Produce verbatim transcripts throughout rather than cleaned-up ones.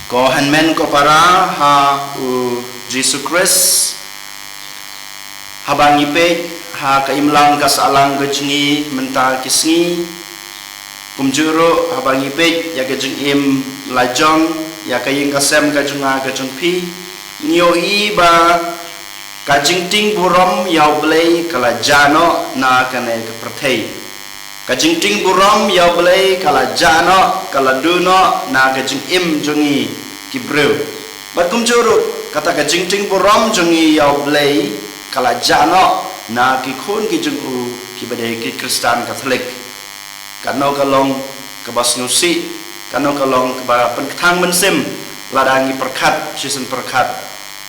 Ko hynmen ko para ha u Jisu Khrist, haba ngi peit ha ka imlang ka sahlang ka jong ngi mynta ki sngi, kumjuh ruh haba ngi peit ïa ka jingim la jong, ïa ka ïing ka sem ka jong nga ka jong phi, ngi ïohi ba ka jingtieng burom ïa u Blei ka la jah noh na kane ka pyrthei. Ka jingtieng burom ïa u Blei ka la jah noh, ka la duh noh na ka jingim jong ngi ki briew. Bad kumjuh ruh kata ka jingtieng burom jong ngi ïa u Blei ka la jah noh na ki khun ki jong u kiba dei ki Khristan Katholik. Kano ka long kaba sngewsih, kano ka long kaba pynkthang mynsiem lada ngi pyrkhat shisien pyrkhat.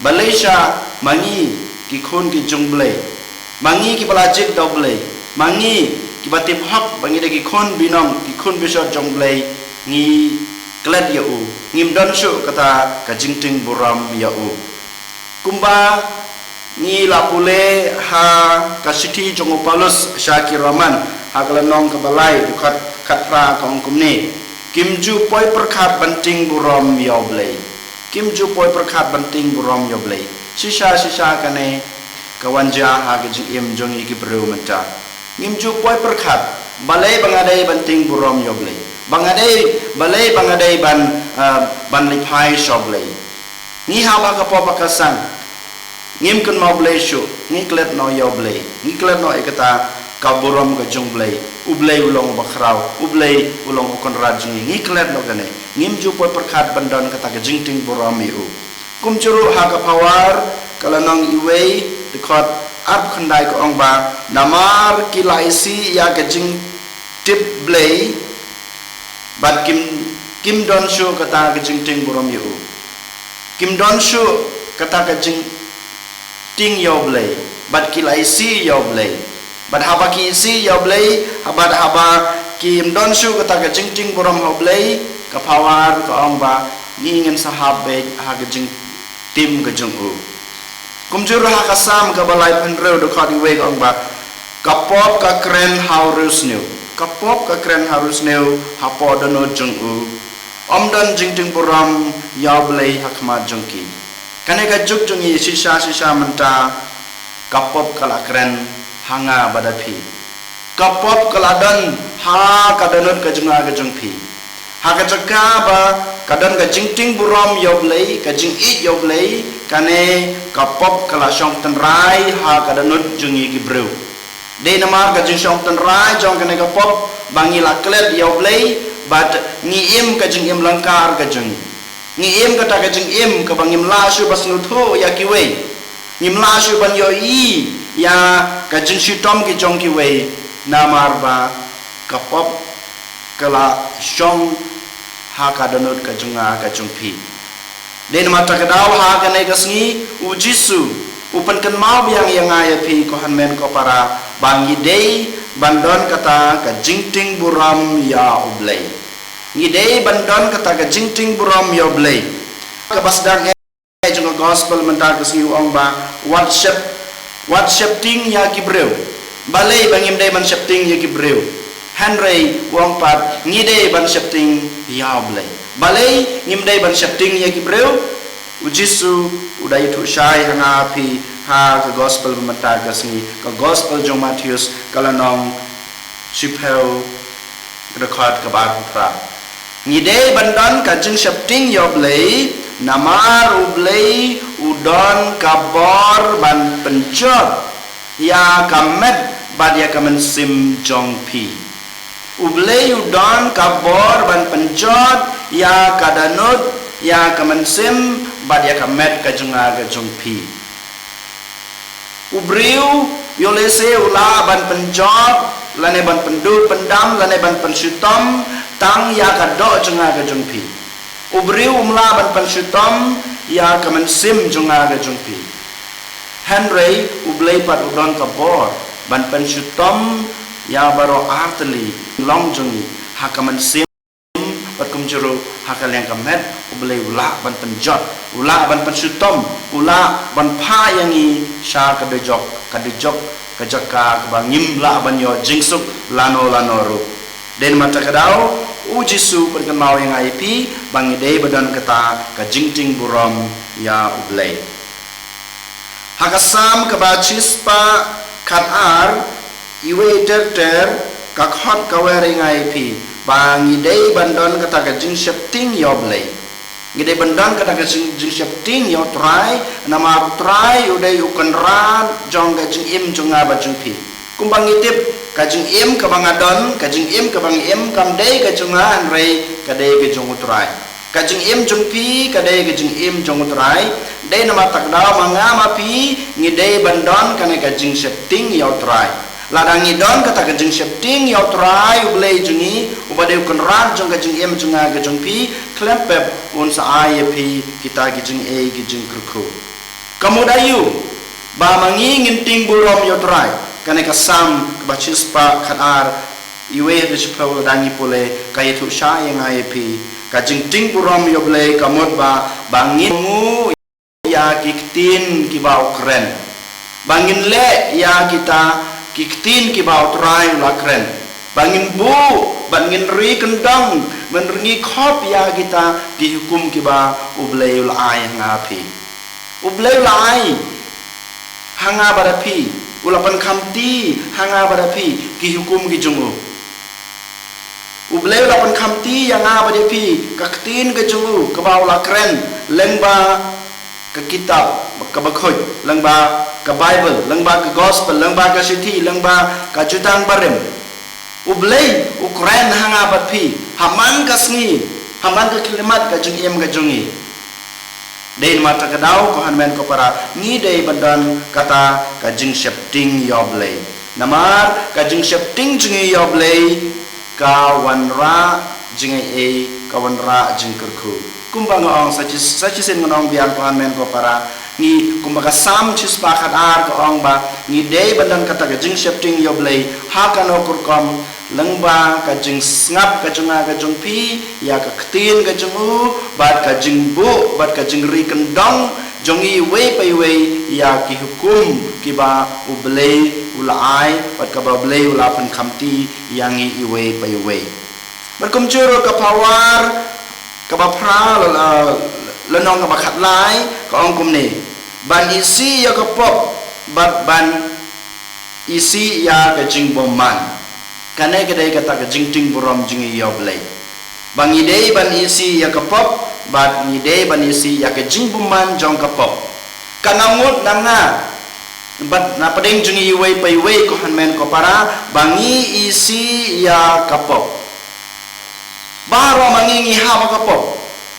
Balei sha ma ngi ki khun ki jong u Blei, ma ngi kiba la jied da u Blei, ma ngi kiba tip hok ba ngi dei ki khun binong, ki khun bishar jong u Blei, ngi klet ïa u, ngim don shuh kata ka jingtieng burom ïa u. Kumba ngi la pule ha ka shithi jong u Paulus sha ki Roman, ha ka lynnong kaba lai, dkhot khatphra ka ong kumne: Kim ju poi pyrkhat ban tieng burom ïa u Blei. Kim ju poi pyrkhat ban tieng burom ïa u Blei. Shisha shisha kane ka wan jia ha ka jingim jong ngi ki briew mynta. Ngim ju poi pyrkhat balei ba nga dei ban tieng burom ïa u Blei, ba nga dei, balei ba nga dei ban, ah, ban leit phai sha u Blei. Ngi hap ha ka pop ha ka sang, ngim kynmaw Blei shuh, ngi klet noh ïa u Blei, ngi klet noh ïa kata ka burom ka jong u Blei. U Blei u long uba khraw, u Blei u long u Kynrad jong ngi, ngi klet noh kane. Ngim ju poi pyrkhat ban don kata ka jingtieng burom ïa u. Kumjuh ruh ha ka Pharao ka lynnong iwei, dkhot arphew khyndai ka ong ba, namar ki la isih ïa ka jingtip Blei, bad kim, kim don shuh kata ka jingtieng burom ïa u. Kim don shuh kata ka jingtieng ïa u Blei, bad ki la isih ïa u Blei. Bad haba ki isih ïa u Blei, haba, haba kim don shuh kata ka jingtieng burom ha u Blei, ka Pharao ka ong ba, ngi ngin sa hap beit ha ka jingtim ka jong u. Kumjuh ruh ha ka Salm kaba laiphew hynriew, dkhot iwei ka ong ba, ka pop ka kren ha u riewsniew, ka pop ka kren ha u riewsniew hapoh dohnud jong u. Ym don jingtieng burom ïa u Blei ha khmat jong ki. Kane ka juk jong ngi shisha shisha mynta, ka pop ka la kren ha nga bad ha phi. Ka pop ka la don ha ka dohnud ka jong nga ka jong phi. Ha ka jaka ba ka don ka jingtieng burom ïa u Blei, ka jingïeit ïa u Blei, kane ka pop ka la shong tynrai ha ka dohnud jong ngi ki briew. Dei namar ka jingshong tynrai jong kane ka pop ba ngi la klet ïa u Blei, bad ngi im ka jingim lyngkar ka jong ngi. Ngi im kata ka jingim kaba ngim lah shuh ban sngewthuh ïa kiwei. Ngim lah shuh ban ïohi ïa ka jingshitom ki jong kiwei, namar ba ka pop ka la shong ha ka dohnud ka jong nga ka jong phi. Dei namar kata ka daw ha kane ka sngi u Jisu u pynkynmaw biang ïa nga ïa phi, ko hynmen ko para, ba ngi dei ban don kata ka jingtieng burom ïa u Blei. Ngi dei ban don kata ka jingtieng burom ïa u Blei. Kaba sdang eh jong ka gospel mynta ka sngi u ong ba, wat shep, wat sheptieng ïa ki briew. Balei ba ngim dei ban sheptieng ïa ki briew? Hynrei u ong pat, ngi dei ban sheptieng ïa u Blei. Balei ngim dei ban sheptieng ïa ki briew? U Jisu u da ïathuh shai ha nga ha phi ha ka gospel mynta ka sngi, ka gospel jong u Mathaios, ka lynnong shiphew, ka dkhot kaba arphew phra. Ngi dei ban don ka jingsheptieng ïa u Blei, namar u Blei u don ka bor ban pynjot ïa ka met bad ïa ka mynsiem jong phi. U Blei u don ka bor ban pynjot ïa ka dohnud, ïa ka mynsiem, bad ïa ka met ka jong nga ka jong phi. U briew, ïoh lehse u lah ban pynjot, lane ban pynduh pyndam, lane ban pynshitom tang ïa ka doh jong nga ka jong phi. U briew um lah ban pynshitom ïa ka mynsiem jong nga ka jong phi. Hynrei u Blei pat u don ka bor ban pynshitom ïa baroh artylli long jong ngi, ha ka mynsiem bad kumjuh ruh ha ka liang ka met. U Blei u lah ban pynjot, u lah ban pynshitom, u lah ban phah ïa ngi sha ka dujok, ka dujok, ka jaka kaba ngim lah ban ïoh jingsuk lano lano ruh. Dei namar kata ka daw, u Jisu u pynkynmaw ïa nga ïa phi, ba ngi dei ban don kata ka jingtieng burom ïa U Blei. Ha ka Salm kaba shispah khatar, iwei ter ter, ka khot ka wer ïa nga ïa phi, ba ngi dei ban don kata ka jingsheptieng ïa U Blei. Ngi dei ban don kata ka jing, jingsheptieng ïa U Trai, namar U Trai u dei u Kynrad jong ka jingim jong nga bad jong phi. Kumba ngi tip, ka jingim kaba nga don, ka jingim kaba nga im, kam dei ka jong nga hynrei ka dei ka jong U Trai. Ka jingim jong phi ka dei ka jingim jong U Trai. Dei namar kata ka daw ma nga ma phi ngi dei ban don kane ka jingsheptieng ïa U Trai. Lada ngi don kata ka jingsheptieng ïa U Trai U Blei jong ngi, uba dei u Kynrad jong ka jingim jong nga ka jong phi, khlem pep un sa ai ïa phi kita ki jingeh ki jingkyrkhu. Ka mut aïu ba ma ngi ngin tieng burom ïa U Trai? Kane ka Salm kaba shispah khatar, iwei haduh shiphew, lada ngi pule, ka ïathuh shai ïa nga ïa phi, ka jingtieng burom ïa U Blei ka mut ba, ba ngin ïa ki ktien kiba u kren. Ba ngin leh ïa kita ki ktien kiba U Trai u la kren. Ba ngin buh, ba ngin ri kyndong, ba ngin ri khop ïa kita ki hukum kiba U Blei u la ai ha nga phi. U Blei u la ai ha nga bad ha phi, u la pynkhamti ha nga bad ha phi ki hukum ki jong u. U Blei u la pynkhamti ïa nga bad ïa phi, ka ktien ka jong u kaba u la kren, lyngba ka kitab kaba khuid, lyngba ka Baibl, lyngba ka Gospel, lyngba ka Shithi, lyngba ka Jutang Barim. U Blei u kren ha nga bad phi ha man ka sngi, ha man ka khyllipmat ka jingim ka jong ngi. Dei namar kata ka daw, ko hynmen ko para, ngi dei ban don kata ka jingsheptieng ïa U Blei. Namar ka jingsheptieng jong ngi ïa U Blei ka wanrah jingaiei, ka wanrah jingkyrkhu. Kumba nga ong sa shi, sa shisien nga ong biang, ko hynmen ko para, ngi, kumba ka Salm shispah khatar ka ong ba ngi dei ban don kata ka jingsheptieng ïa U Blei ha kano ka rukom, lyngba ka jingsngap ka jong nga ka jong phi ïa ka ktien ka jong u, bad ka jingbuh, bad ka jingri kyndong jong ngi iwei pa iwei ïa ki hukum kiba U Blei u la ai, bad kaba U Blei u la pynkhamti ïa ngi iwei pa iwei. Bad kumjuh ruh ka Pawar kaba phra, la, la, lynnong kaba khatlai, ka ong kumne: Ban isih ïa ka pop, bad ban isih ïa ka jingbymman. Kane ka dei kata ka jingtieng burom jong ngi ïa U Blei. Ba ngi dei ban isih ïa ka pop, bad ngi dei ban isih ïa ka jingbymman jong ka pop. Kan nang mut na nga bad na pdeng jong ngi iwei pa iwei, ko hynmen ko para, ba ngi isih ïa ka pop. Baroh ma ngi ngi hap ha ka pop.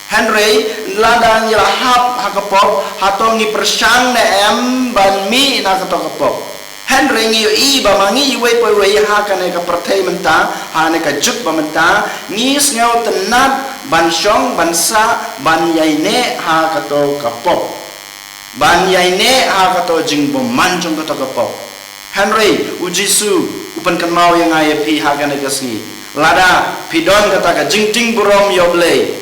Hynrei lada ngi la hap ha ka pop, hato ngi pyrshang ne em ban mih na kato ka pop? Hynrei ngi ïohi ba ma ngi iwei pa iwei ha kane ka pyrthei mynta, ha kane ka juk ba mynta, ngi sngewtynnad ban shong, ban sah, ban ïaineh ha kato ka pop, ban ïaineh ha kato jingbymman jong kato ka pop. Hynrei u Jisu u pynkynmaw ïa nga ïa phi ha kane ka sngi, lada phi don kata ka jingtieng burom ïa U Blei,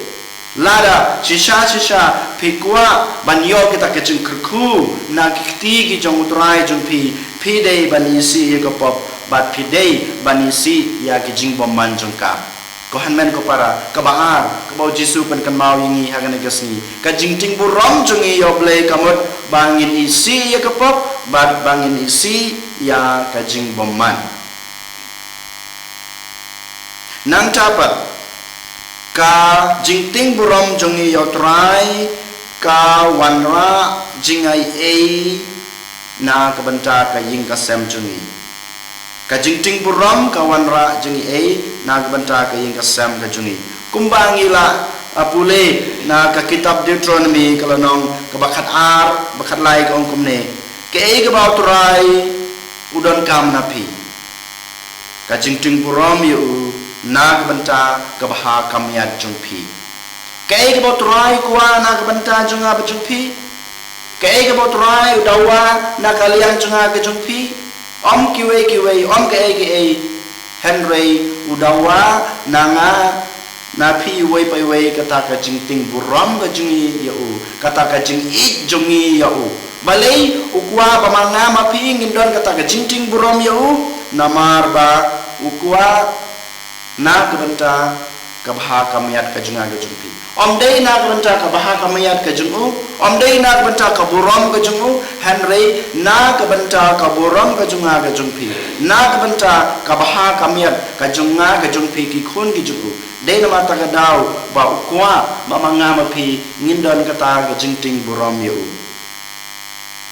lada shisha shisha phi kwah ban ïoh kita ki jingkyrkhu na ki kti ki jong U Trai jong phi, phi dei ban isih ïa ka pop, bad phi dei ban isih ïa ki jingbymman jong ka. Ko hynmen ko para, kaba ar, kaba u Jisu u pynkynmaw ïa ngi ha kane ka sngi, ka jingtieng burom jong ngi ïa U Blei ka mut ba ngin isih ïa ka pop, bad ba ngin isih ïa ka jingbymman. Nangta pat, ka jingtieng burom jong ngi ïa U Trai ka wanrah jingaiei na ka bynta ka ïing ka sem jong ngi. Ka jingtieng burom ka wanrah jingaiei na ka bynta ka ïing ka sem ka jong ngi. Kumba ngi la, ah, pule na ka kitab Deuteronomi ka lynnong kaba khatar, ba khatlai, ka ong kumne: Kaei kaba U Trai u donkam na phi, ka jingtieng burom ïa u na ka bynta ka bha ka miat jong phi. Kaei kaba U Trai u kwah na ka bynta jong nga bad jong phi? Kaei kaba U Trai u dawa na ka liang jong nga ka jong phi? Ym kiwei kiwei, ym kaei kaei. Hynrei u dawa na nga, na phi iwei pa iwei, kata ka jingtieng burom ka jong ngi ïa u, kata ka jingïeit jong ngi ïa u. Balei u kwah ba ma nga ma phi ngin don kata ka jingtieng burom ïa u? Namar ba u kwah Na ka bynta ka bha ka miat ka jong nga ka jong phi. Ym dei na ka bynta ka bha ka miat ka jong u, ym dei na ka bynta ka burom ka jong u, hynrei na ka bynta ka burom ka jong nga ka jong phi. Na ka bynta ka bha ka miat ka jong nga ka jong phi ki khun ki jong u. Dei namar kata ka daw ba u kwah ba ma nga ma phi ngin don kata ka jingtieng burom ïa u.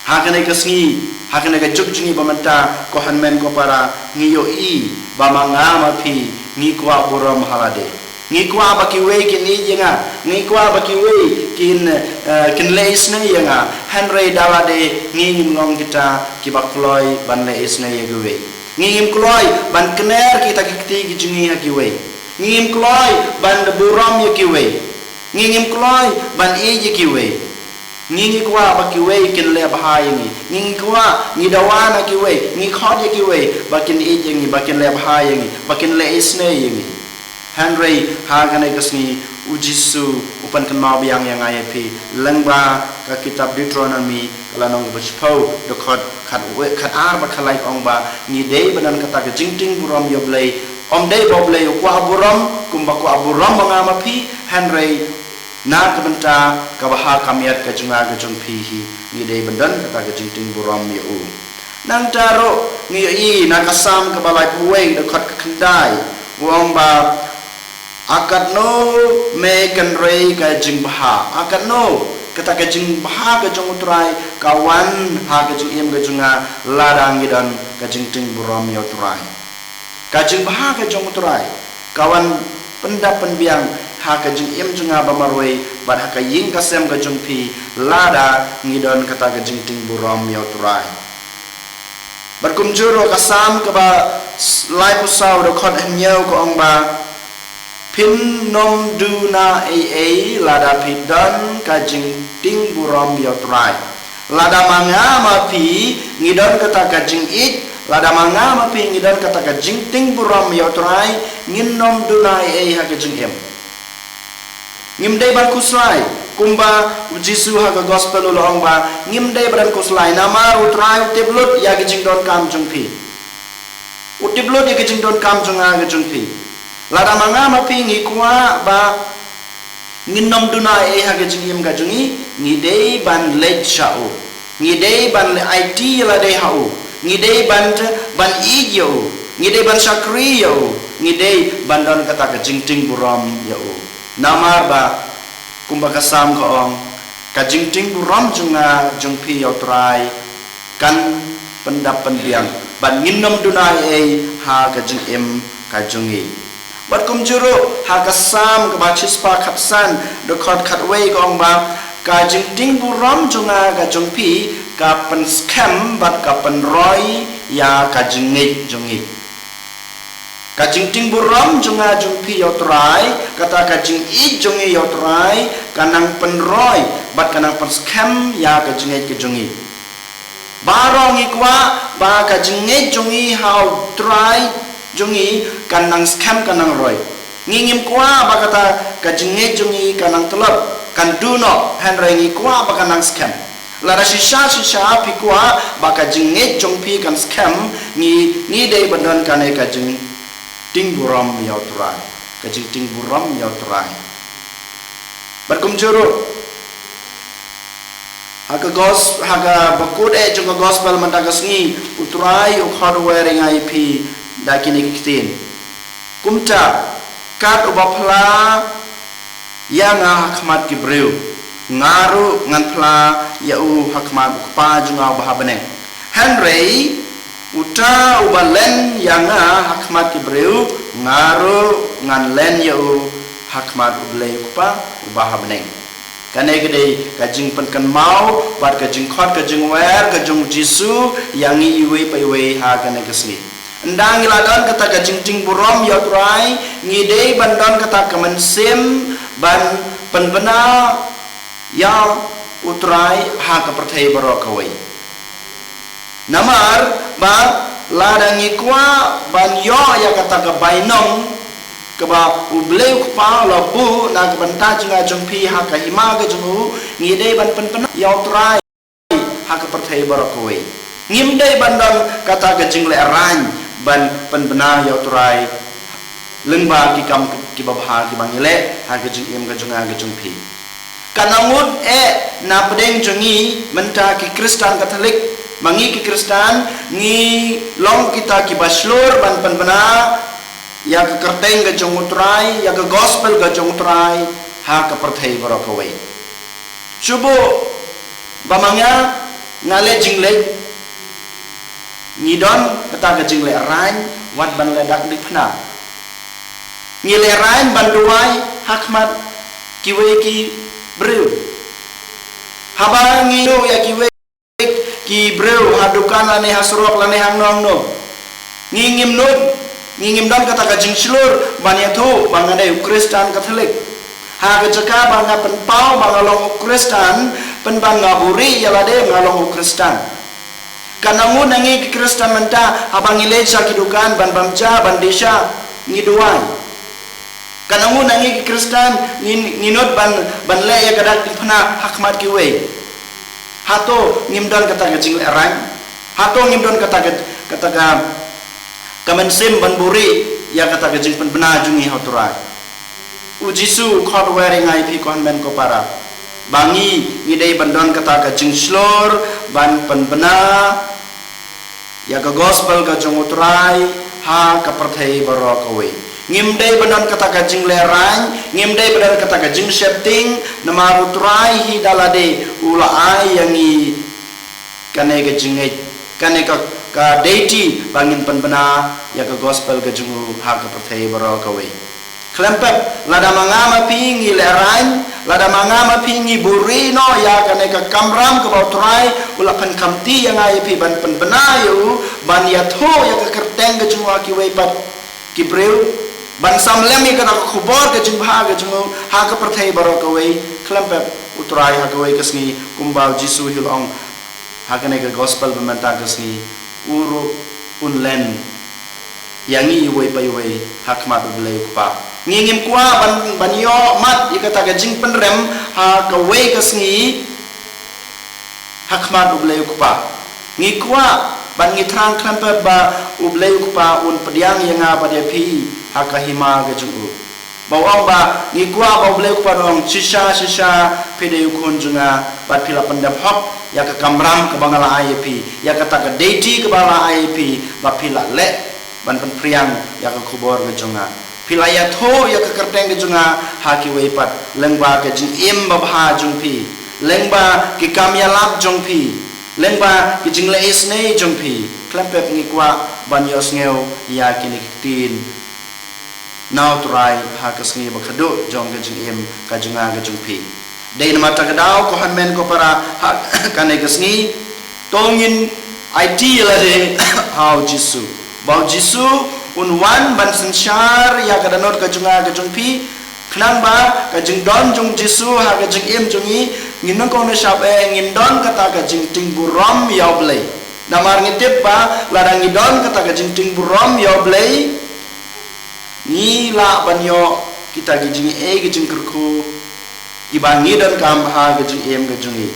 Ha kane ka sngi, ha kane ka juk jong ngi ba mynta, ko hynmen ko para, ngi ïohi ba ma nga ma phi ngi kwah burom ha lade. Ngi kwah ba kiwei kin ïeit ïa nga, ngi kwah ba kiwei kin, eh, kin leh isynei ïa nga. Hynrei da lade ngi ngim long kita kiba kloi ban leh isynei ïa kiwei. Ngi ngim kloi ban kner kita ki kti ki jong ngi ha kiwei. Ngi ngim kloi ban burom ïa kiwei. Ngi ngim kloi ban ïeit ïa kiwei. Ngi ngi kwah ba kiwei kin leh bha ïa ngi. Ngi ngi kwah, ngi dawa na kiwei, ngi khot ïa kiwei ba kin ïeit ïa ngi, ba kin leh bha ïa ngi, ba kin leh isynei ïa ngi. Hynrei ha kane ka sngi u Jisu u pynkynmaw biang ïa nga ïa phi lyngba ka kitab Deuteronomi, ka lynnong kaba shiphew, dkhot khat, khatar bad khatlai, ong ba ngi dei ban don kata ka jingtieng burom ïa U Blei. Ym dei ba U Blei u kwah burom kumba kwah burom ma nga ma phi, hynrei na ka bynta ka bha ka miat ka jong nga ka jong phi hi, ngi dei ban don kata ka jingtieng burom ïa u. Nangta ruh ngi ïohi na ka Salm kaba laiphew wei, dkhot kaba khyndai, u ong ba, ha katno me kynrei ka jingbha, ha katno kata ka jingbha ka jong U Trai ka wan ha ka jingim ka jong nga lada ngi don ka jingtieng burom ïa U Trai. Ka jingbha ka jong U Trai ka wan pyndap pynbiang ha ka jingim jong nga ba marwei bad ha ka ïing ka sem ka jong phi lada ngi don kata ka jingtieng burom ïa U Trai. Bad kumjuh ruh ka Salm kaba laiphew saw, dkhot hynñiew, ka ong ba, phin ym duna ei ei lada phi don ka jingtieng burom ïa U Trai. Lada ma nga ma phi ngi don kata ka jingïeit, lada ma nga ma phi ngi don kata ka jingtieng burom ïa U Trai, ngin ym duna ei ei ha ka jingim. Ngim dei ban khuslai, kumba u Jisu ha ka gospel u la ong ba ngim dei ban khuslai, namar U Trai u tip lut ïa ka jingdonkam jong phi. U tip lut ïa ka jingdonkam jong nga ka jong phi. Lada ma nga ma phi ngi kwah ba ngin ym duna ei ei ha ka jingim ka jong ngi, ngi dei ban leit sha u. Ngi dei ban leit aiti ïa lade ha u. Ngi dei ban, ban ïeit ïa u. Ngi dei ban shakri ïa u. Ngi dei ban don kata ka jingtieng burom ïa u. Namar ba kumba ka Salm ka ong, ka jingtieng burom jong nga jong phi ïa U Trai kan pyndap pynbiang bad ngin ym duna ei ei ha ka jingim ka jong ngi. Bad kumjuh ruh ha ka Salm kaba shispah khatsan, dkhot khatwei, ka ong ba, ka jingtieng burom jong nga ka jong phi ka pynskhem bad ka pynroi ïa ka jingngeit jong ngi. Ka jingtieng burom jong nga jong phi ïa U Trai, kata ka jingïeit jong ngi ïa U Trai, ka nang pynroi bad ka nang pynskhem ïa ka jingngeit ka jong ngi. Baroh ngi kwah ba ka jingngeit jong ngi ha U Trai jong ngi kan nang skhem, kan nang roi. Ngi ngim kwah ba kata ka jingngeit jong ngi kan nang tlot, kan duh noh, hynrei ngi kwah ba kan nang skhem. Lada shisha shisha phi kwah ba ka jingngeit jong phi kan skhem, ngi, ngi dei ban don kane ka jingtieng burom ïa U Trai, ka jingtieng burom ïa U Trai. Bad kumjuh ruh ha ka gos-, ha kaba kut eh jong ka gospel mynta ka sngi, U Trai u khot wer ïa nga ïa phi da kine ki ktien. Kumta, kat uba phla ïa nga ha khmat ki briew, nga ruh ngan phla ïa u ha khmat U Kpa jong nga uba ha bneng. Hynrei uta uba len ïa nga ha khmat ki briew, nga ruh ngan len ïa u ha khmat U Blei U Kpa uba ha bneng. Kane ka dei ka jingpynkynmaw bad ka jingkhot ka jingwer ka jong U Jisu ïa ngi iwei pa iwei ha kane ka sngi. Ynda ngi la don kata ka jingtieng burom ïa U Trai, ngi dei ban don kata ka mynsiem ban pynbna ïa U Trai ha ka pyrthei baroh kawei. Namar ba lada ngi kwah ban ïoh ïa kata ka bainong kaba U Blei U Kpa u la buh na ka bynta jong nga jong phi ha ka hima ka jong u, ngi dei ban pynbna ïa U Trai ha ka pyrthei baroh kawei. Ngim dei ban don kata ka jinglehrain ban pynbna ïa U Trai lyngba ki kam kiba bha kiba ngi leh ha ka jingim ka jong nga ka jong phi. Katno ngut eh na pdeng jong ngi mynta ki Khristan Katholik, ma ngi ki Khristan, ngi long kita kiba shlur ban pynbna ïa ka kyrteng ka jong U Trai, ïa ka gospel ka jong U Trai ha ka pyrthei baroh kawei. Shu buh ba ma nga nga leh jingleh, ngi don kata ka jingleh rain, wat ban leh dak dikphna. Ngi leh rain ban duwai ha khmat kiwei ki briew. Haba ngi ïoh ïa kiwei ki briew ha dukan lane ha surok lane hangno hangno, ngi ngim nud, ngi ngim don kata ka jingshlur ban ïathuh ba nga dei u Khristan Katholik. Ha ka jaka ba nga pynpaw ba nga long u Khristan, pynban nga buhrieh ïa lade nga long u Khristan. Katno ngut na ngi ki Khristan mynta, haba ngi leit sha ki dukan ban bam ja, ban die sha, ngi duwai. Katno ngut na ngi ki Khristan ngi, ngi nud ban, ban leh ïa ka dak dikphna ha khmat kiwei. Hato ngim don kata ka jingleh rain? Hato ngim don kata ka, kata ka, ka mynsiem ban buhrieh ïa kata ka jingpynbna jong ngi ha U Trai? U Jisu u khot wer ïa nga ïa phi, ko hynmen ko para, ba ngi, ngi dei ban don kata ka jingshlur ban pynbna ïa ka gospel ka jong U Trai ha ka pyrthei baroh kawei. Ngim dei ban don kata ka jingleh rain, ngim dei ban don kata ka jingsheptieng, namar U Trai hi da lade u la ai ïa ngi kane ka jingngeit, kane ka, ka deiti ba ngin pynbna ïa ka gospel ka jong u ha ka pyrthei baroh kawei. Khlem pep, lada ma nga ma phi ngi leh rain, lada ma nga ma phi ngi buhrieh noh ïa kane ka kamram kaba U Trai u la pynkamti ïa nga ïa phi ban pynbna ïa u, ban ïathuh ïa ka kyrteng ka jong u ha kiwei pat ki briew, ban sam lem ïa kata ka khubor ka jingbha ka jong u ha ka pyrthei baroh kawei, khlem pep U Trai ha kawei ka sngi, kumba U Jisu hi u la ong ha kane ka gospel ba mynta ka sngi, u ruh un len ïa ngi iwei pa iwei ha khmat U Blei U Kpa. Ngi ngim kwah ban, ban ïoh mat ïa kata ka jingpynrem ha kawei ka sngi ha khmat U Blei U Kpa. Ngi kwah ban ngi thrang khlem pep ba U Blei U Kpa un pdiang ïa nga bad ïa phi ha ka hima ka jong u. Ba u ong ba ngi kwah ba U Blei U Kpa un ong, shisha, shisha, phi dei u khun jong nga, bad phi la pyndep hok ïa ka kamram kaba nga la ai ïa phi, ïa kata ka deiti kaba la ai ïa phi, ba phi la leh ban pynphriang ïa ka khubor ka jong nga. Phi la ïathuh ïa ka kyrteng ka jong nga ha kiwei pat, lyngba ka jingim babha jong phi, lyngba ki kam ïalap jong phi, lyngba ki jingleh isynei jong phi. Khlem pep ngi kwah ban ïohsngew ïa kine ki ktien na U Trai ha ka sngi ba khadduh jong ka jingim ka jong nga ka jong phi. Dei namar kata ka daw, ko hynmen ko para, ha kane ka sngi, to ngin aiti ïa lade ha U Jisu. Ba U Jisu un wan ban synshar ïa ka dohnud ka jong nga ka jong phi, khnang ba ka jingdon jong U Jisu ha ka jingim jong ngi, ngin ym kong na shap eh, ngin don kata ka jingtieng burom ïa U Blei. Namar ngi tip ba lada ngi don kata ka jingtieng burom ïa U Blei, ngi lah ban ïoh kita ki jingaiei ki jingkyrkhu kiba ngi donkam ha ka jingim ka jong ngi.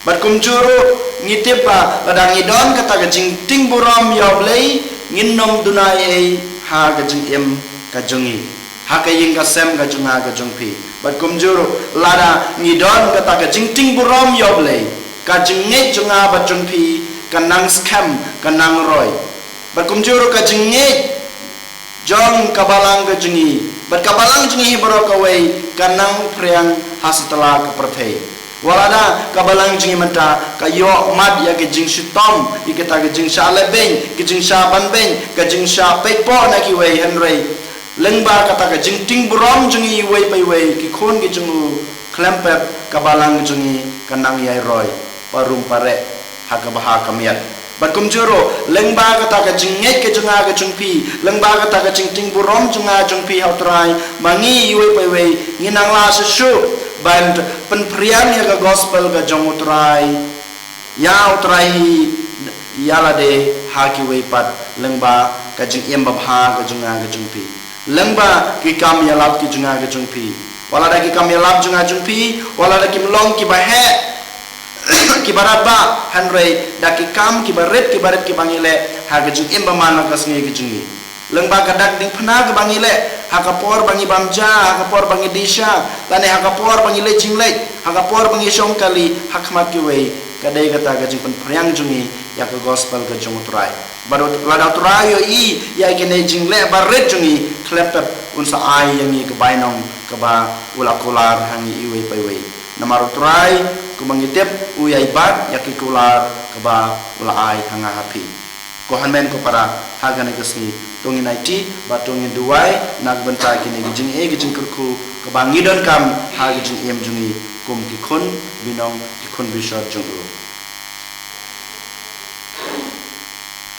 Bad kumjuh ruh ngi tip ba lada ngi don kata ka jingtieng burom ïa U Blei, ngin ym duna ei ei ha ka jingim ka jong ngi, ha ka ïing ka sem ka jong nga ka jong phi. Bad kumjuh ruh lada ngi don kata ka jingtieng burom ïa U Blei, ka jingngeit jong nga bad jong phi kan nang skhem, kan nang roi. Bad kumjuh ruh ka jingngeit jong ka balang ka jong ngi bad ka balang jong ngi baroh kawei kan nang phriang ha satlak ka pyrthei. Wat lada ka balang jong ngi mynta ka ïoh mat ïa ka jingshitom, ïa kata ka jingshah lehbeiñ, ka jingshah banbeiñ, ka jingshah peitpoh na kiwei, hynrei lyngba kata ka jingtieng burom jong ngi iwei pa iwei ki khun ki jong u, khlem pep ka balang jong ngi kan nang ïai roi, parum pareh ha ka bha ka miat. Bad kumjuh ruh, lyngba kata ka jingngeit ka jong nga ka jong phi, lyngba kata ka jingtieng burom jong nga jong phi ha U Trai, ma ngi iwei pa iwei ngin nang lah shuh shuh ban pynphriang ïa ka gospel ka jong U Trai, ïa U Trai hi, ïa lade ha kiwei pat, lyngba ka jingim babha ka jong nga ka jong phi, lyngba ki kam ïalap ki jong nga ka jong phi. Wat lada ki kam ïalap jong nga jong phi, wat lada kim long kiba heh, kiba radbah, hynrei da ki kam kiba rit kiba rit kiba ngi leh ha ka jingim ba man la ka sngi ka jong ngi, lyngba ka dak dingphna kaba ngi leh Ha ka por ba ngi bam ja, ha ka por ba ngi dih sha, lane ha ka por ba ngi leit jingleit, ha ka por ba ngi shong kali ha khmat kiwei, ka dei kata ka jingpynphriang jong ngi ïa ka gospel ka jong U Trai. Bad lada U Trai u ïohi ïa kine jingleh barit jong ngi, khlem pep un sa ai ïa ngi ka bainong kaba u la kular ha ngi iwei pa iwei. Namar U Trai, kumba ngi tip, u ïai bat ïa ki kular kaba u la ai ha nga ha phi. Ko hynmen ko para, ha kane ka sngi, to ngin aiti bad to ngin duwai na ka bynta kine ki jingeh ki jingkyrkhu kaba ngi donkam ha ki jingim jong ngi kum ki khun binong, ki khun bishar jong u.